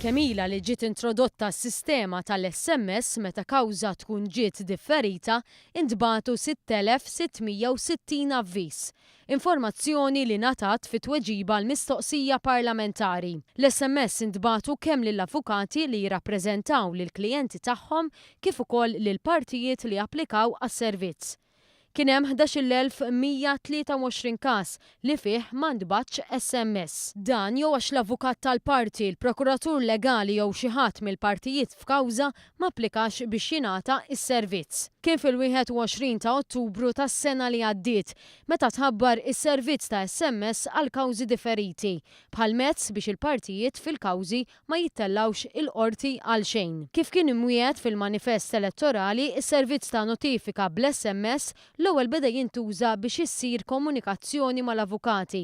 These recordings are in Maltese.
Kemm ilha li ġiet introdotta s-sistema tal-SMS meta kawża tkun ġiet differita, intbagħtu 6,660 avviż. Informazzjoni li ngħatat fi tweġiba għal mistoqsija parlamentari. L-SMS intbagħtu kemm lill-avukati li jirrappreżentaw lill-klijenti tagħhom kif ukoll lill-partijiet li applikaw għas-servizz. Kien hemm 11,123 każ li fih ma ntbagħatx SMS. Dan jew għax l-avukat tal-parti, il-prokuratur legali jew xi ħadd mill-partijiet f'kawża ma applikax biex jingħata s-servizz. Kien fil-21 ta' Ottubru tas-sena li għaddiet meta tħabbar is-servizz ta' SMS għal kawżi diferiti, bħal mezz biex il-partijiet fil-kawżi ma jittellgħux il-Qorti għal xejn. Kif kien imwiegħed fil-manifest elettorali, is-servizz ta' notifika bl-SMS l-ewwel beda jintuża biex issir komunikazzjoni mal-avukati.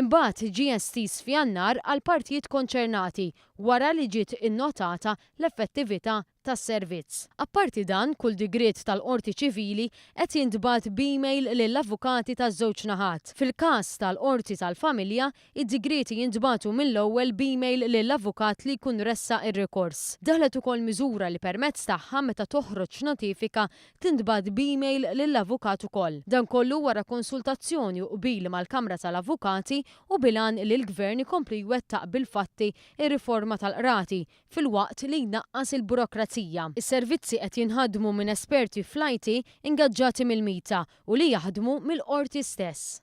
Imbagħad ġie estiż f'Jannar għall-partijiet konċernati wara li ġiet innotata l-effettività tas-servizz. Apparti dan, kull digriet tal-Qorti Ċivili qed jintbagħat b'email lill-avukati taż-żewġ naħat. Fil-każ tal-Qorti tal-Familja, id-digrieti jintbagħtu mill-ewwel b'email lill-avukat li jkun ressaq ir-rikors. Daħlet ukoll miżura li permezz tagħha meta toħroġ notifika tintbagħat b'email lill-avukat ukoll. Dan kollu wara konsultazzjoni u qbil mal-Kamra tal-Avukati u bil-għan li l-Gvern ikompli jwettaq bil-fatti r-riforma tal-Qrati filwaqt li jnaqqas il-burokrazija. Is-servizzi qed jinħadmu minn esperti fl-IT ingaġġati mill-MITA u li jaħdmu mill-Qorti stess.